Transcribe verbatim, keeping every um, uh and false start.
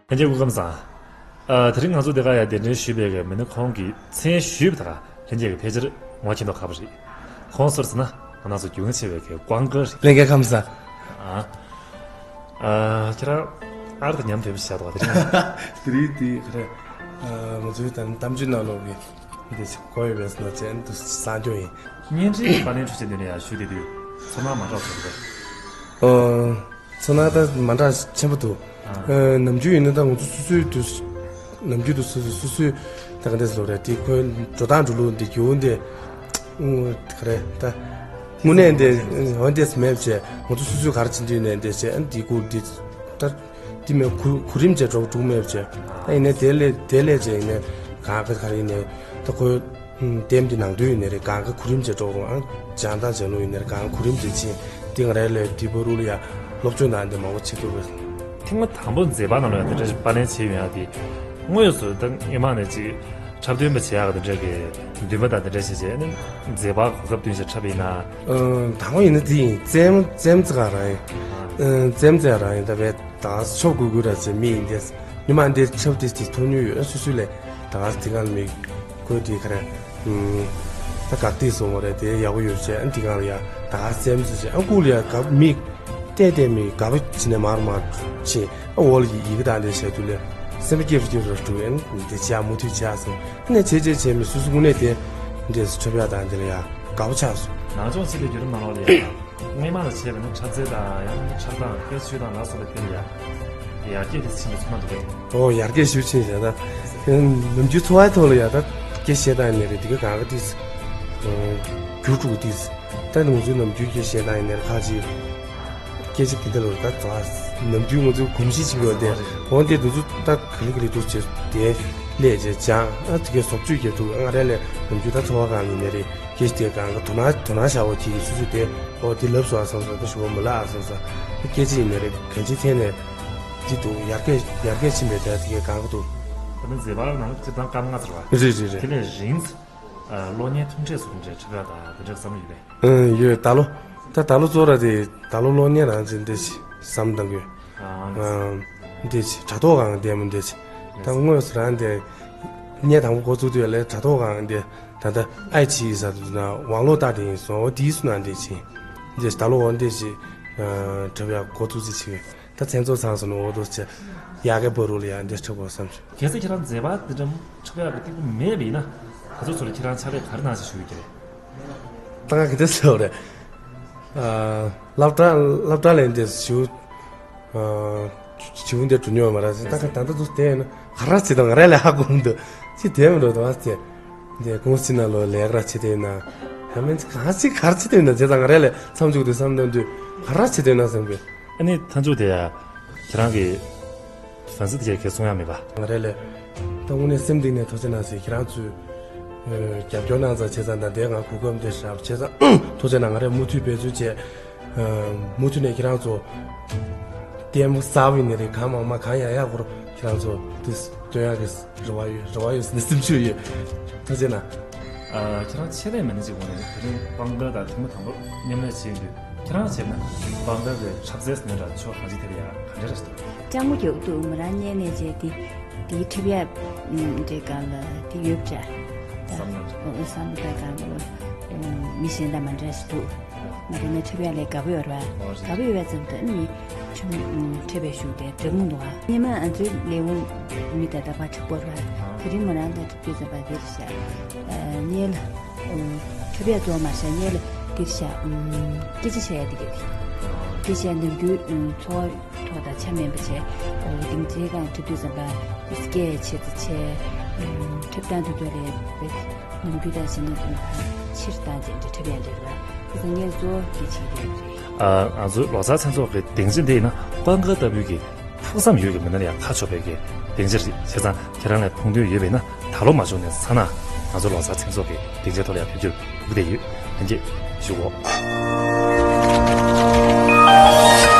ལྷན་རྒྱས་སྐུ་ཁམས་བཟང་། ཨ། དེ་རིང་ང་ཚོ་འདི་ག་ཡ་གདན་འདྲེན་ཞུས་པའི་གི་མི་ནི་ཁོང་གི་མཚན་ཞུས་པ་དང་ལྷན་རྒྱས་ཀྱི་ཕལ་ཆེར་ངོ་མཁྱེན་མདོག་ཁ་པོ་རེད། ཁོང་སུ་རེད་ཟེར་ན་ང་རང་ཚོ་རྒྱུས་མངའ་ཆེ་བའི་གི་ཀོང་ཀ་རེད། ལྷན་རྒྱས་ཁམས་བཟང་། ཨ། ཨ། ཁྱེད་རང་ཨར་དང་མཉམ་དུ་ཡོད་པ་ཞིག་བྱ་དོ་དེ་རིང་། དེ་རིང་དེ་ག་རེ། ཨ། ང་ཚོའི་ད་གཏམ་རྒྱུད་ནང་ལོགས་ཀྱི་འདི་ཞིག་གོ་ཡོད་པས་ན་ཅན་དུ་གསར་འགྱུར་ཡིན། བརྙན་འཕྲིན་གྱི་པར་ལེན་འཕྲུལ་ཆས་འདི་ནས་ཡང་ཞུ་བདེ་དུས་ཚོར་སྣང་མ་འདྲ་བ་བཟོ་གི་རེད། ཨོ། ཚོར་སྣང་ད་མ་འདྲ་ཆེན་པོ་འདུག་ཨ། ཨ། ནམ་རྒྱུན་ཡིན་ན་ད་ང་ཚོ་སོ་སོའི་དུས་ནམ་རྒྱུན་དུ་སོ་སོ་སོ་སོའི་ད་ག་འདྲས་ལོ་རེད་དེ་ཁོའི་འགྲོ་སྟངས་འགྲོ་ལུགས་འདི་རྒྱུ་འདི་ག་རེ་ད་དངོས་གནས་འདི་འོན་ཏེ་མེད་བྱས་ང་ཚོ་སོ་སོའི་ག་རེ་བྱེད་འདོད་ནས་འདི་བྱས་ཨ་འདི་སྐོར་འདི་ད་འདི་མེད་གུ་གུ་རིམ་བྱས་འགྲོ་འགྲོ་མེད་བྱས་ད་ཡིན་ནའི་དེ་ལས་དེ་ལས་བྱས་ཡིན་ནའི་གང་ག་ག་རེ་ཡིན་ནའི་ད་ཁོའི། ཨུམ། དེབ་འདི་ནང་དོན་ཡིན་ནའི་རེད་གང་ག་གུ་རིམ་བྱས་འགྲོ་རུང་ཨང་སྦྱང་དང་སྦྱང་ལུགས་ཡིན་ནའི་རེད་གང་ག་གུ་རིམ་བྱས་ཕྱིན་འདི་ང་རའི་ལས་འདི་བོ་རུ་ལ་ཡ་སློབ་སྦྱོང་དང་འདི་མང་པོ་བྱེད་ཐུབ་པ། ཐེངས་མ་དང་པོ་མཛེས་པ་ནང་ལ་ཡ་འདི་འདྲ་ཞིག་པར་ལེན་བྱས་ཡོང་ཡ་དེ་དངོས་སུ་ད་སྔོན་མ་ནས་ཅིག་འཁྲབ་སྟོན་པ་བྱེད་ཡག་གི་འདི་འདྲ་གི་འདུན་པ་དང་འདི་འདྲ་ཞིག་བྱས་ནས་མཛེས་པ་གོ་སྐབས་བསྟུན་བྱས་འཁྲབ་ཡིན་ན། ཨང་། དང་པོ་ཡིན་ན་འདི་ཡིན་རྩེད་མོ་རྩེད་མོ་རྩེ་ག་རང་ཡིན། ཨང་། རྩེད་མོ་རྩེ་ག་རང་ཡིན་ད་བས་ད་ཆོབ་གུ་གུ་ར་རྩེ་མི་ཡིན་ཏེ་ཉི་མ་འདི་ཆབ་ཏེ་དེ་ཐོ་ཉུལ་ཡོད་སུ་སུ་ལས་ད་ག་དེ་ག་ལ་མི། ཁོས་དེ་ག་རེ། ད་གག་ཏིག་སོང་བ་རེད་དེ་ཡག་པོ་ཡོད་ཅེས་ཨ་འདི་གང་ལ་ཡ་ད་ག་སེམས་སུ་ཅེས་ཨ་ཁུག་ལ་ཡ་གབ་མིག་བལྟས་བལྟས་མིག་གབ་བྱིན་ནས་མར་མར་ཕྱིན་ཨ་འོག་ལ་ཡི་གེ་དང་དེ་བྱས་དུས་ལས་སེམས་པ་སྐྱིད་རུ་སྐྱིད་རུ་འགྲོ་ཨ་འདི་བྱས་མུ་མཐུད་བྱས་སོང་ཨ་ནས་བྱས་བྱས་བྱས་མི་སུ་སུ་དངོས་གནས་དེ་འདྲས་སུ་འཁྲབ་ཡག་དང་དེ་ལ་ཡ་དགའ་པོ་ཆགས་སོང་། ནང་སྦྱོང་བྱེད་པའི་བརྒྱུད་རིམ་ནང་ལོགས་ལ་ཡ། སྔོན་མ་ལ་བྱས་པ་ནི་འཁྲབ་རྩལ་དང་ཡང་ན་འཁྲབ་སྟངས་སྐད་ཆ་ཤོད་སྟངས་ལ་སོགས་པའི་ཐད་ལ་ཡ། ཡར་རྒྱས་དེ་ཕྱིན་པའི་ཚོར་སྣང་འདུག་གས། ཨོ་ཡར་རྒྱས་ཞེ་པོ་ཕྱིན་བཞག་ན། ནམ་རྒྱུན་འཚོ་བའི་ཐོག་ལ་ཡ་ད་སྐད་བཤད་སྟངས་ཡིན་ནའི་རེད་འདི་ག་གང་ག་ཏིས། འགྱུར་འགྲོ་གི་ཏིས། ད་ང་ཚོའི་ནམ་རྒྱུན་སྐད་བཤད་སྟངས་ཡིན་ནའི་རེད་ཁ་ཅིག་སྐད་ཆ་དེ་འདྲ་ལོ་ད་ཙོ་ནམ་རྒྱུན་ང་ཚོའི་གོམས་གཤིས་ཅིག་ཡོད་དེ་འོན་ཏེ་འདི་ཚོ་ད་ག་ལེ་ག་ལེ་འདུག་ཅེས་དེ་ལས་ཅེས་ཅང་ཨ་དེ་གའི་བཟོ་བཅོས་རྒྱབ་ཐུབ་ང་རེ་ལས་ནམ་རྒྱུན་ད་འཚོ་བ་གང་ཡིན་ནའི་རེད། སྐད་ཆ་དེ་གང་ག་དོ་སྣང་དོ་སྣང་བྱ་བ་གྱིས་སུ་སུ་དེ་ཨོ་དེ་ལབ་སོང་ཨ་བསམ་སོང་ད་ཞུ་བ་མི་ལ་ཨ་བསམ་སོང་སྐད་ཆ་ཡིན་ནའི་རེད་གང་ཅི་ཐད་ནས་འདི་འདུག་ཡར་རྒྱས་ཡར་རྒྱས་ཕྱིན་པའི་དེ་དེ་གའི་གང་ག་འདུག་ད་ནི་མཛེས་པ་ནང་སྤྱིར་བཏང་སྐར་མ་ལྔ་ཙམ་རེད་བ། རེད་རེད་རེད། དེ་ནས་རིང་ཨ་གློག་བརྙན་ཐུང་གྲས་སུ་ཐུང་གྲས་འཁྲབ་ཡག་དང་དེ་འདྲ་བསམ་ཡོད་པས། ཨང་ཡོད་ད་ལོ། ད་ད་ལོ་གཙོ་བོ་ར་དེ་ད་ལོ་གློག་བརྙན་རང་ཅིག་འདི་ཞིག་བསམ་བཏང་གི་ཡོད། ཨང་། འདི་ཞིག་དྲ་ཐོག་སྒང་འདི་མོ་འདི་ཞིག་ད་དངོས་སུ་རང་འདི་བརྙན་དང་པོ་འགོ་བཙུགས་དུས་ལས་དྲ་ཐོག་སྒང་འདི་ད་ལྟ་ཨའི་ཆི་ཡི་ས་དུ་ན་ཝང་ལོ་ཏ་དེ་ཡིན་སོང་འོ་དེའི་སུ་ན་འདི་ཞིག་འདི་ཞིག་ད་ལོ་འོ་འདི་ཞིག་འཁྲབ་ཡག་འགོ་བཙུགས་ཅིག་བྱེད་ཀྱི་ཡོད། ད་མཚན་ཚོགས་ཚང་སོང་ནས་འོ་དོ་ཆེ། ཡ་གི་བོ་རུ་ལ་ཡ་འདི་ཆོག་གོ་བསམ་བྱུང་། གལ་སྲིད་ཁྱེད་རང་མཛེས་པ་འདི་འདྲ་ཆོག་ཡག་གི་སྟེགས་བུ་མེད་པ་ཡིན་ན་ག་ཚོད་ཚོད་ལ་ཁྱེད་རང་ཕྱག་ལས་ག་རེ་གནང་ཞེས་ཞུ་གི་རེད། ད་ང་གི་དེ་ཟེར་བ་རེད། ཨ། སློབ་གྲྭ་སློབ་གྲྭ་ལ་འདི་ཞུ། ཨ། ཞུ་འདི་འགྲོ་མྱོང་མ་རེད་ཟེར་ད་ག་ད་ལྟ་དུ་བལྟས་ཡོད་ན་ག་རེ་བྱེད་དང་ང་རེ་ལས་ཧ་གོ་མི་འདུག་ཅི་བལྟས་མི་འགྲོ་དང་ཟེར། འདི་ཀུང་སི་ནང་ལོ་ལས་ཀ་ར་བྱེད་དེ་ཡིན་ན། ཧ་མན་གང་ཅི་ག་རེ་བྱེད་དེ་ཡིན་ན་བྱས་ཙང་ང་རེ་ལས་མཚམས་འཇུག་དེ་བསམ་བཏང་དུས་ག་རེ་བྱེད་དེ་ཡིན་ན་བསམ་གི། ཨ་ནི་མཐའ་མཇུག་དེ་ཡ། ཁྱེད་རང་གི་ཧྥན་སི་དེ་གས་གསུང་ཡག་མེད་པ། ང་རེ་ལས། ད་དངོས་གནས་སེམས་གཏིང་ནས་ཐུགས་རྗེ་གནང་ཟེར་ཁྱེད་རང་ཚོས། རྒྱབ་སྐྱོར་གནང་ཙང་བྱས་ཙང་ད་ལྟའི་ང་གོ་སྐབས་འདི་བཞག་བྱས་ཙང་ཐུགས་རྗེ་གནང་ང་རེ་མུ་མཐུད་འབད་བརྩོན་བྱས། མུ་མཐུད་ནས་ཁྱེད་རང་ཚོ། ལྟད་མོ་གསར་པ་ཡིན་ནའི་རེད་གང་མང་མང་གང་ཡག་ཡག་སྐོར་ཁྱེད་རང་ཚོ་དེ་སྟོན་ཡག་གི་རེ་བ་ཡོད་རེ་བ་ཡོད་ཟེར་ནས་སེམས་ཤུགས་ཡོད། ཐུགས་རྗེ་གནང་། ཨ། ཁྱེད་རང་ཆེད་ལས་མི་སྣ་ཅིག་འོང་ནས་དེ་རིང་པང་ག་དང་ཐེངས་མ་དང་པོ་མཉམ་ལས་བྱས་ཡོང་དུས་ཁྱེད་རང་བྱས་ན་པང་ག་གི་འཁྲབ་རྩལ་ཟེར་ན་འདྲ་ཕྱོགས་གང་ཅིའི་ཐད་ལ་ཡ་ག་འདྲ་རེད་འདུག་སྤྱང་པོ་རྒྱག་འདུག་མོ་རང་སྔོན་ནས་བྱས་དེ་དེའི་འཁྲབ་ཡག་འདྲའི་སྒང་ལ་དེ་ཡོད་པ་འདྲ། ད་བསམ་བློ་འདྲ། བསམ་བློ་ད་སྒང་ལ་མི་གཞན་དང་མ་འདྲ་ཞིག་འདུག་ང་རང་ནས་འཁྲབ་ཡག་ལས་དགའ་པོ་ཡོད་རེད་པ། དགའ་པོ་ཡོད་པ་ཙམ་དུ་ནི་ཁྲིམས་འཁྲབ་པའི་ཞུགས་ཏེ་འདྲ་མོ་འདུག་ཨ། སྔོན་མ་ང་ཚོའི་ལས་ཁུངས་མི་ད་ལྟ་ཕར་འཁྲབ་དགོས་རེད་པ། དེ་རིང་མོ་རང་དང་འཁྲབ་དུས་ཙམ་པ་འདིར་བཞག་སྔོན་ལ་འཁྲབ་ཡག་གཙོ་བོ་མ་བཞག་སྔོན་ལ་འདིར་བཞག་སྐད་ཆ་བཤད་ཡག་འདི་ག་འདི་བཤད་ནམ་རྒྱུན་འཚོ་བ་ཐོག་དང་ཆ་མེད་པ་བྱས། འོ་སྡིངས་ཆའི་སྒང་འཁྲབ་དུས་ཙམ་པ་སྐད་ཆེ་ཙམ་བྱས། འཁྲབ་སྟངས་དེ་ཚོ་རེད་པས། ནམ་རྒྱུན་དང་གཞན་ནས་ཕྱིར་བཏང་བྱས་འདྲ་འཁྲབ་ཡག་འདྲ་རེད་པ། དེ་ཚོ་ངས་གཙོ་བོ་འདི་བྱེད་ཀྱི་ཡོད་རེད། ཨ། ང་ཚོའི་ལོ་གསར་མཚན་ཚོགས་ཀྱི་སྡིངས་ཆ་འདི་ཡིན་ན་པང་ག་ལྟ་བུའི་གི་ཕུགས་བསམ་ཡོད་ཀྱི་མི་སྣ་ལ་ཡང་ཁ་ཕྱོགས་པའི་གི་སྡིངས་ཆ་རེད། བྱས་ཙང་ཁྱེད་རང་ལ་མཐོང་འདོད་ཡོད་པས་ན་ད་ལོ་མ་བྱུང་ནས་ཚ་ན་ང་ཚོ་ལོ་གསར་མཚན་ཚོགས་ཀྱི་སྡིངས་ཆའི་ཐོག་ལ་ཡང་ཕེབས་རྒྱུར་སྒུག་བསྡད་ཡོད། ལྷན་རྒྱས་བཞུགས་གོ།